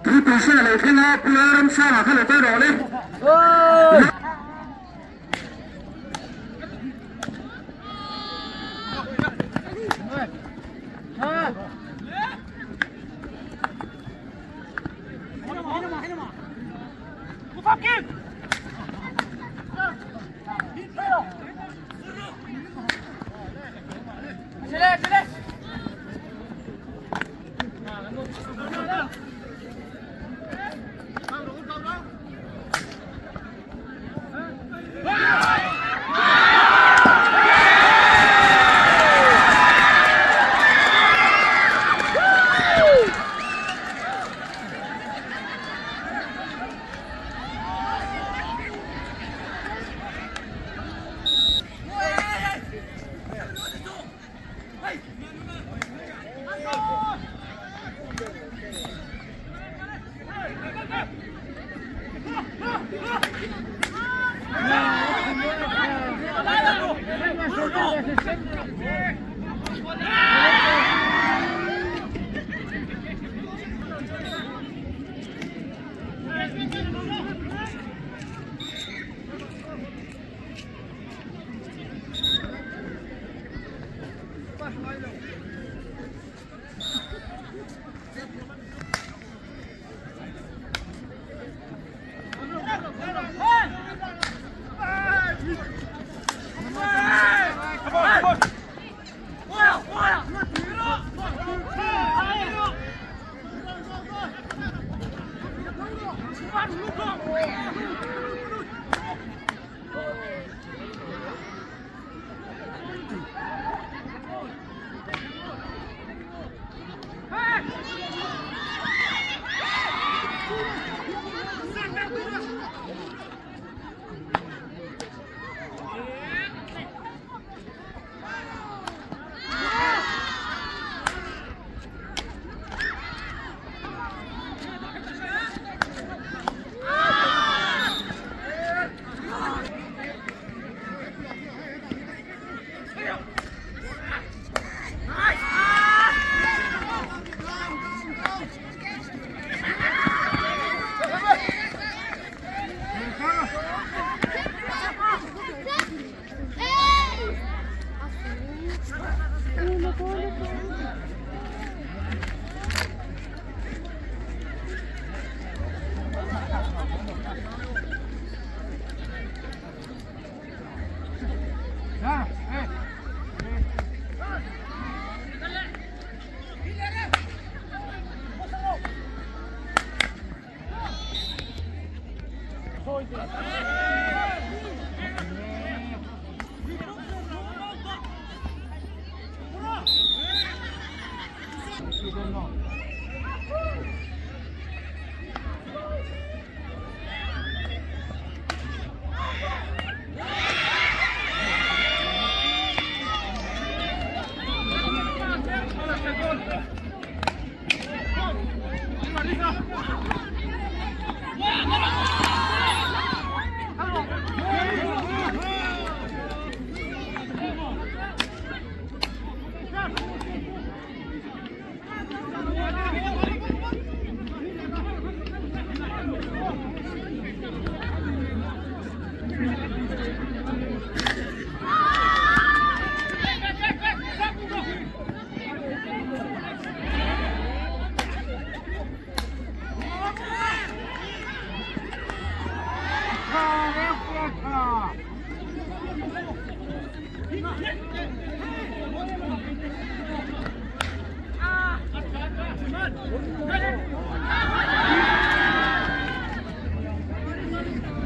Tuipui a lo thleng a, Pu Lalramsanga kha lo kal rawh le.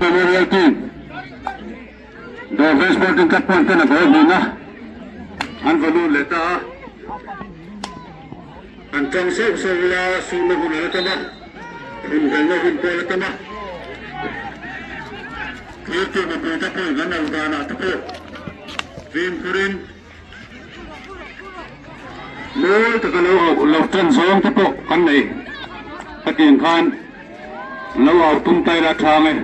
Memorial Team Dawrve Sporting Club pawh an ten a goal hnihna an vaw lut leh ta a, an tang sauh sauh ila suhna hun a la tam a, inhelna hun pawh a la tam a, thiltu mipui te pawhin an lo danah te pawh fimkhurin. Mawi taka lo auh lo tan zawng te pawh kan nei. Hetiang khan lo au tum ta ila tha nge.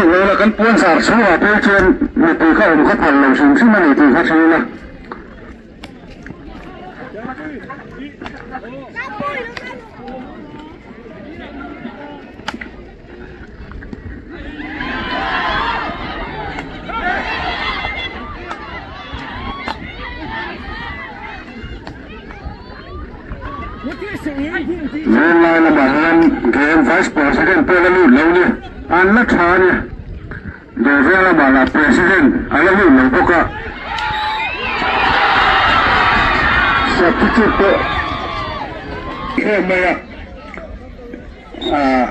Lawla kan puanzar chhungah pawh chuan mipui kha awm kha phal lo hrim hrim a ni tih kha hre ila. Venglai lamah hian game vice president pawh la lut lo ni an la tha a ni Dawrveng lamah lah president a la lut lo bawk a substitute pawh khel mai a ah.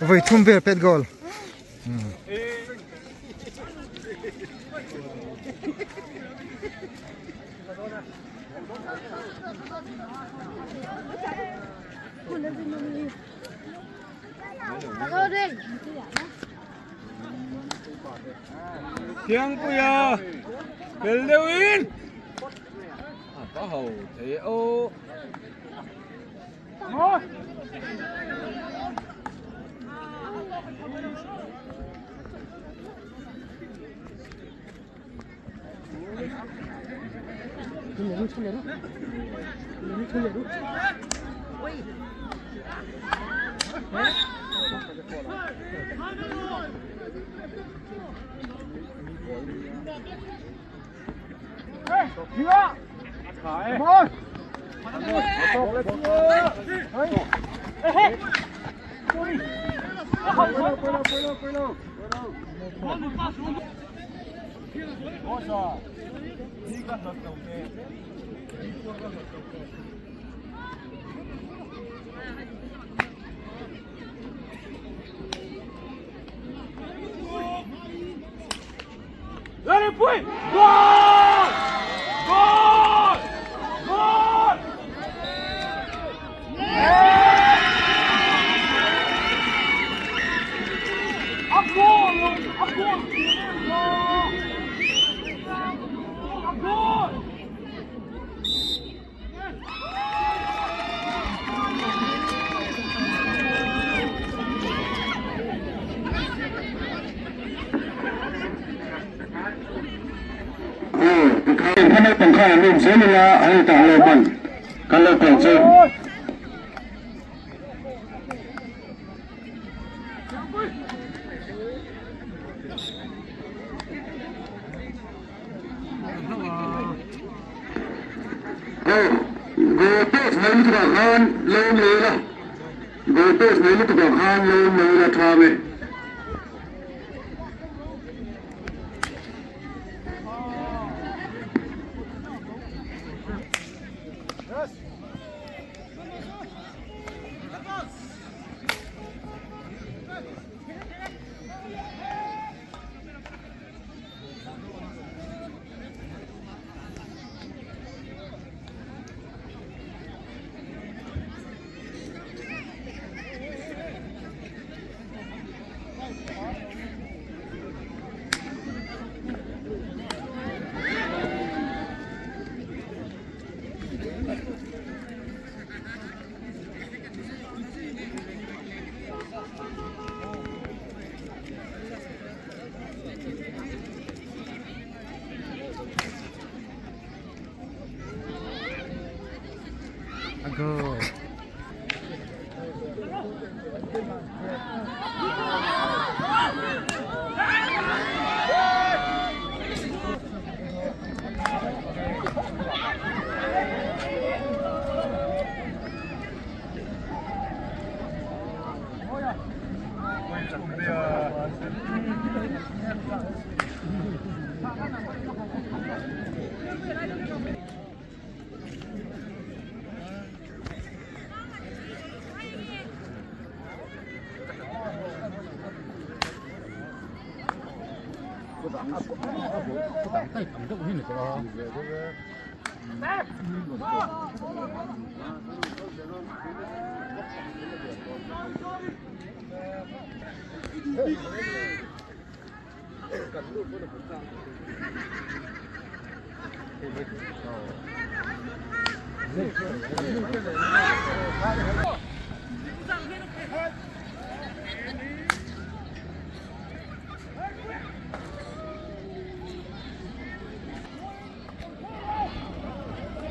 Voi thum vel pet goal. Thiangpuia fel deuhin a ho thei aw. Kha naupang khan an um zel ila an in tah lo man kan lo piang chu. Goal post nei lutuk ah khan lo awm lo ila, goal post nei lutuk ah khan lo awm lo ila tha mai. A goal.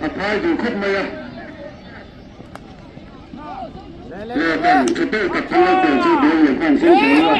A phai duh khawp mai a. Lehkhan tha tawk tak kan lo pian chu bawng leh khan fim thei a.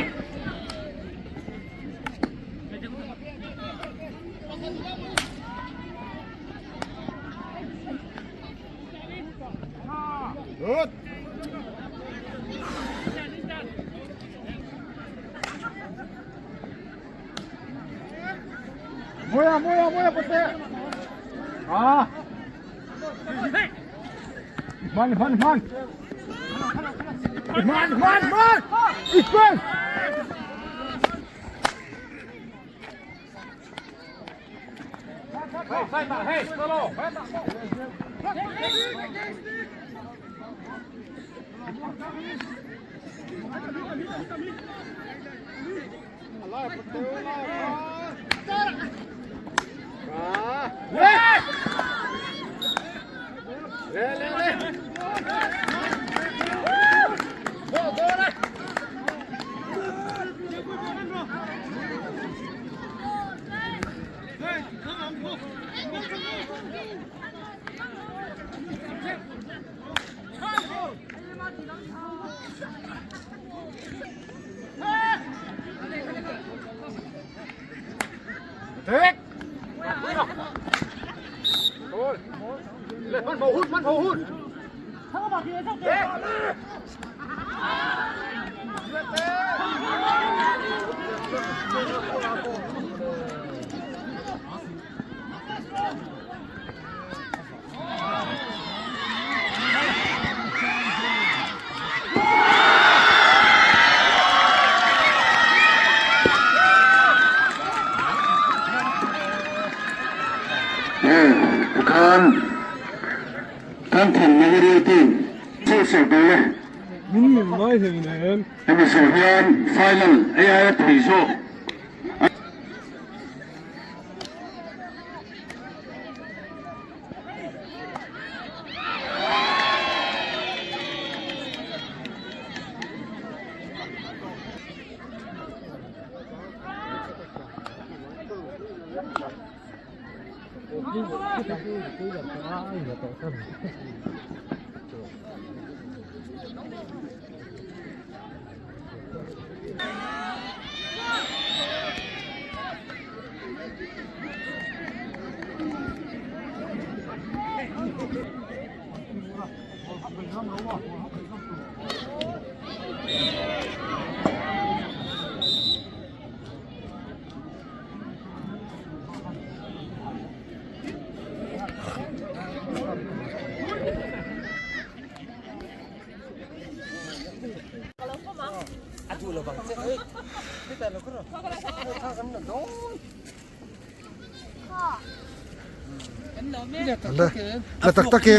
sawi tel e. Min min ngai hleinem. Hemi zawh hian final ei aia thei zawk. La tak tak e.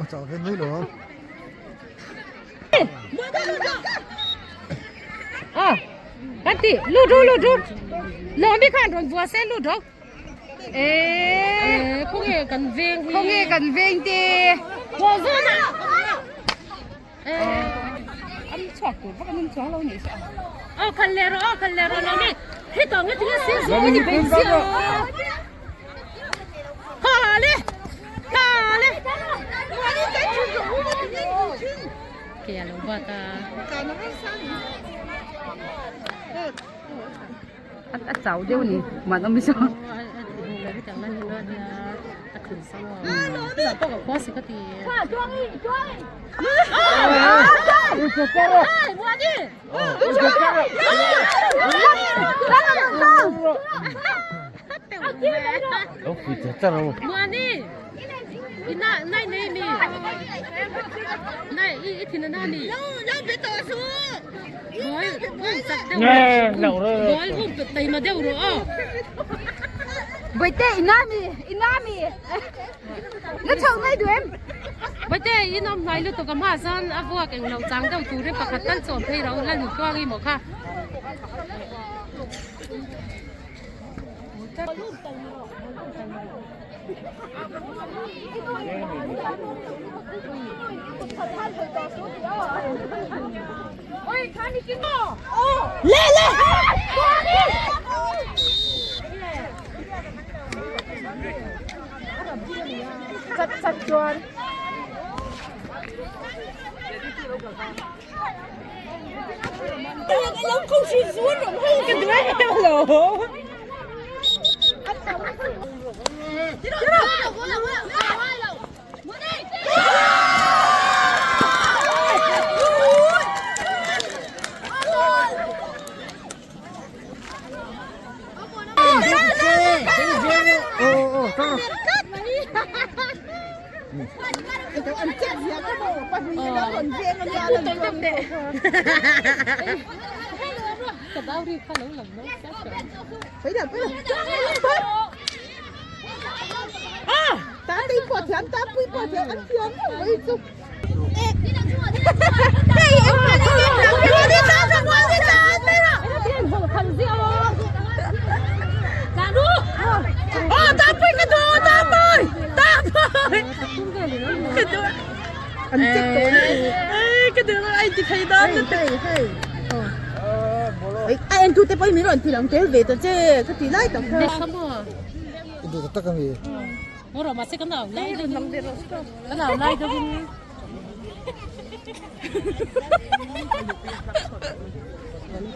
Aw chau ve mai lo ang. A chau deuh ni man awm saw. Bawihte ina mi ina mi na chho ngai duh em Bawihte in awm hnai lutuk a hma chuan a vuak englo chang deuh turin pakhat tal chu awm phei ro la lut kuang i maw kha.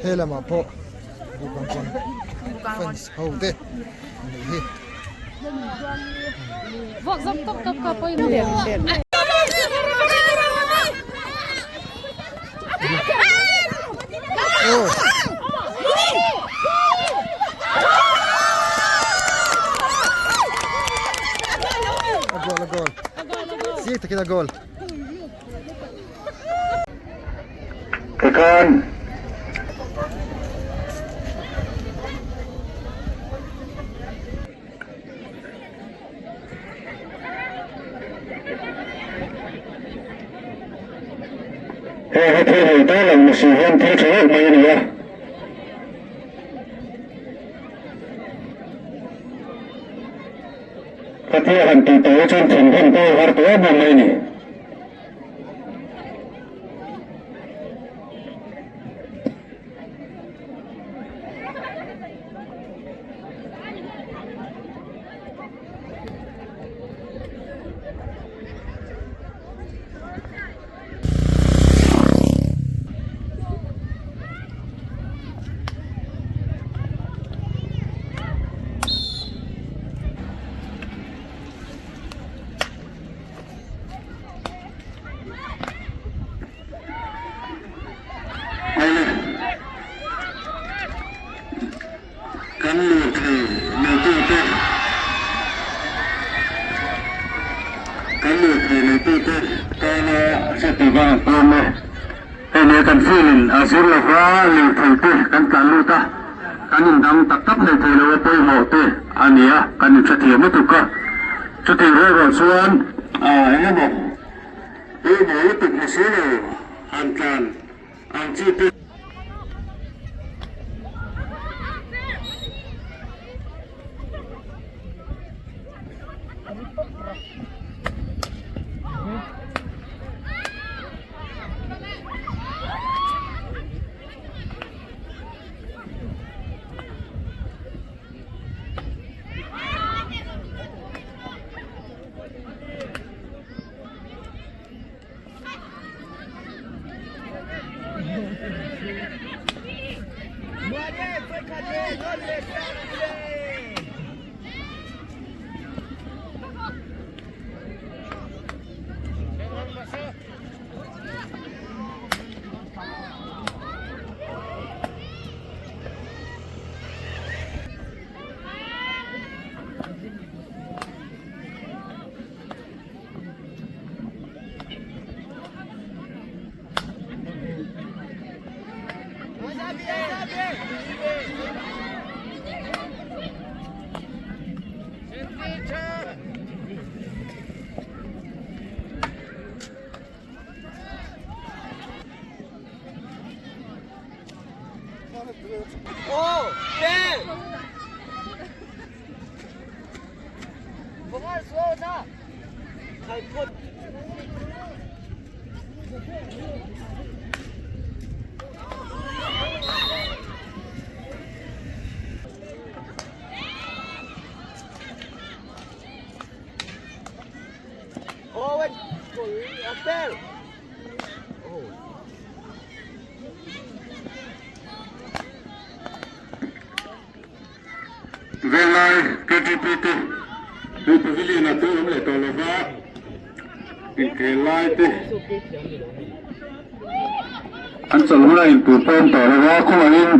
He lamah pawh Bukang pawn fans ho te an nih hi. Vuak zawm tawp tawp kha pawimawh. A goal a goal. Chiang takin a goal. Tikhan Hei hi thil hei ta lang ni si hian thil tha deuh mai a ni a. Khatia han tih tawh hi chuan thinrim pawh a har tawh em em mai a ni. Kan lirthei neitute Kan lirthei neitute tana hriattir vang an pawm e. Hei leh kan field in a zir lova lirthei te kan tlan lut a, kan indang tak tak hlei thei lo a pawimawh te a ni a, kan inhrethiam lutuk a. Chutih rual rual chuan eng emaw pawimawh lutuk ni si lo han tlan ang chi te. Venglai KTP te hei pavilion ah te awm leh tawh lova inkhel lai te an chawlh hunah intur pawh awm tawh lova khawngaihin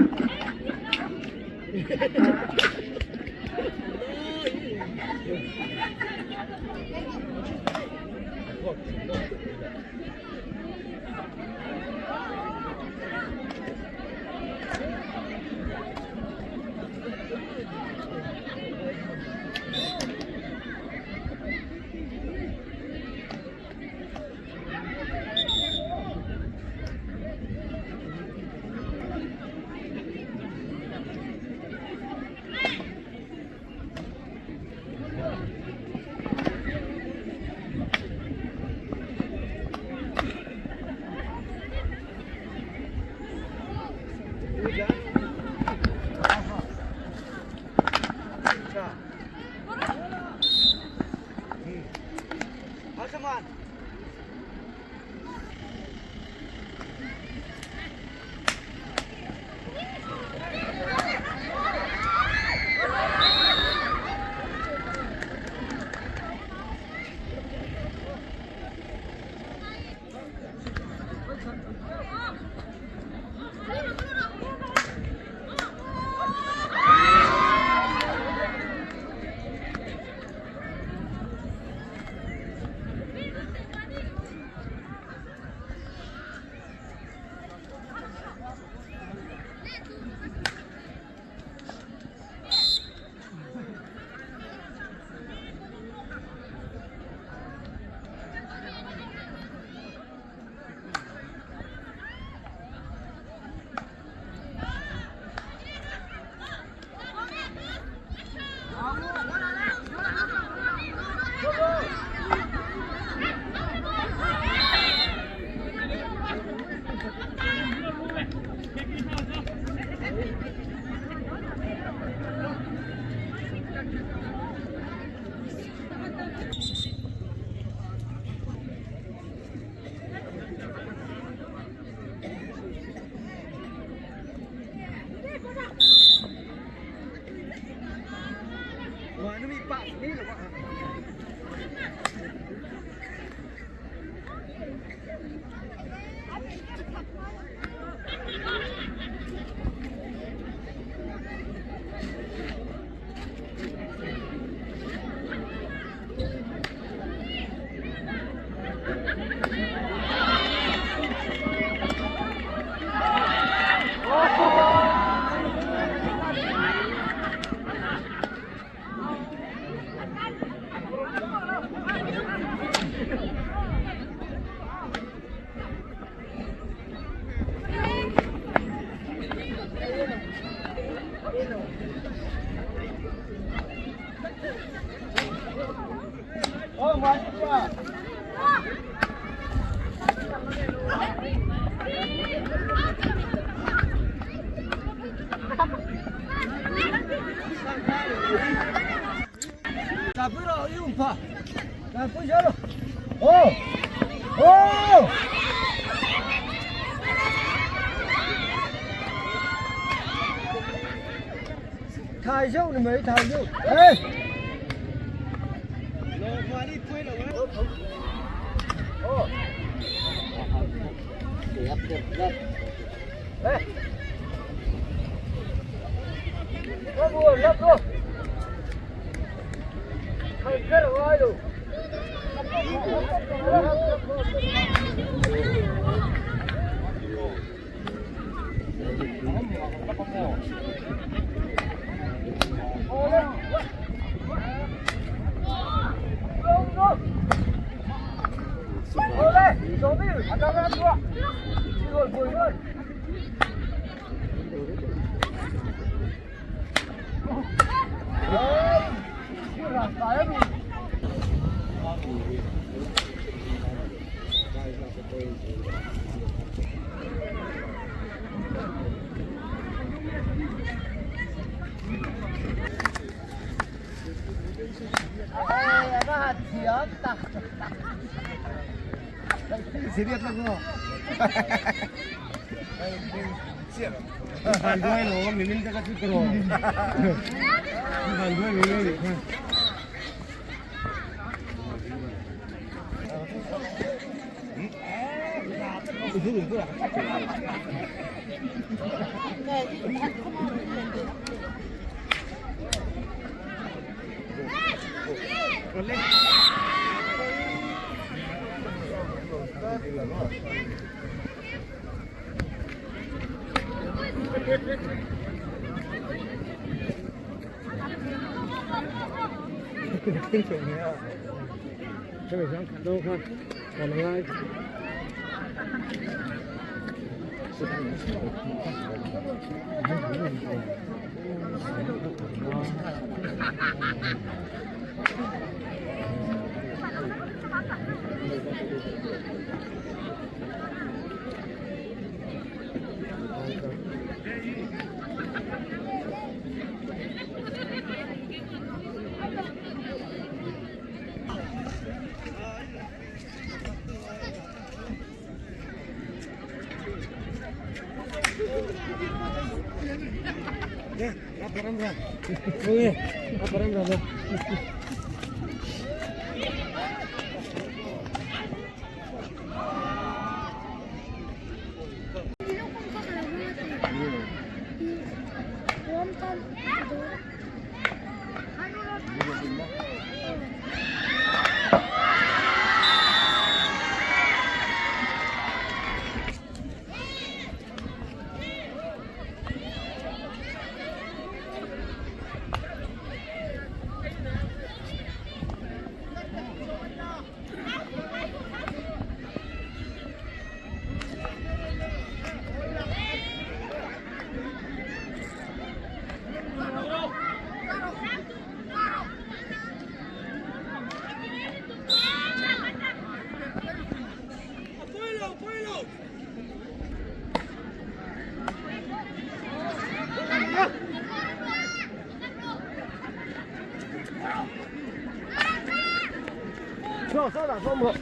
Bulah sawn awm rawh.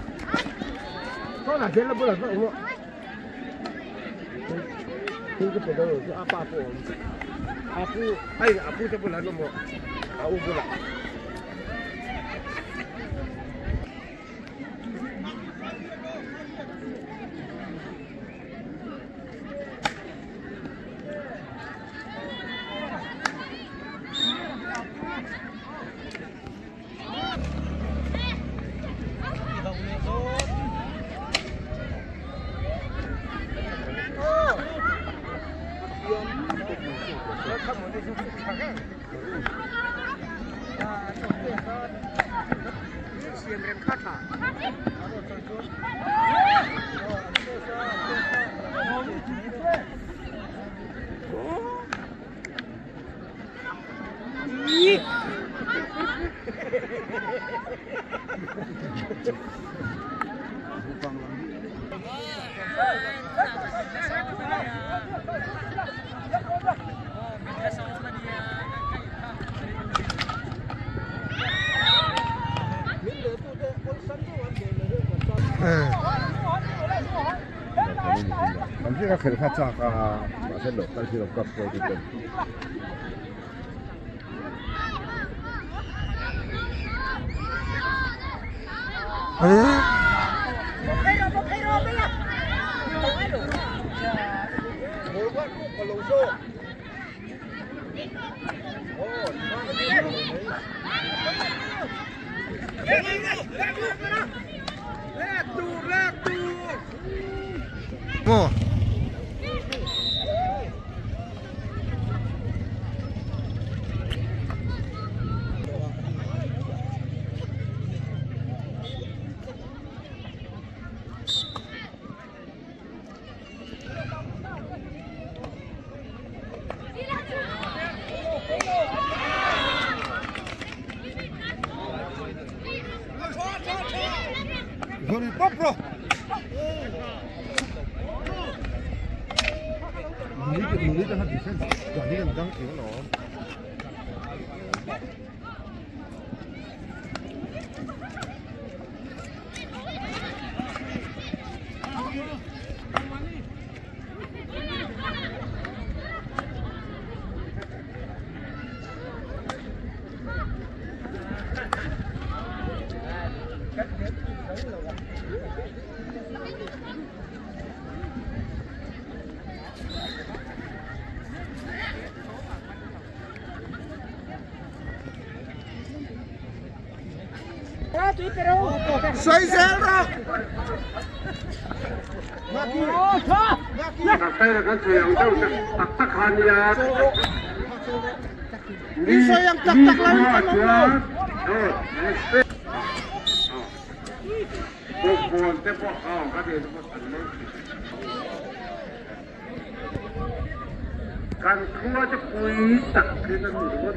Sawnah hian a bulah sawn awm rawh. Thil ka pe dawn lo chu a pa pawh a awm. A pu ai a pu te bulah an awm rawh. A u bulah. Kan hriat a khelh kha chak a mahse lo kal hi lo kap pawh chu ten. Maw. Kan khua te pui tak hi kan ni ringawt.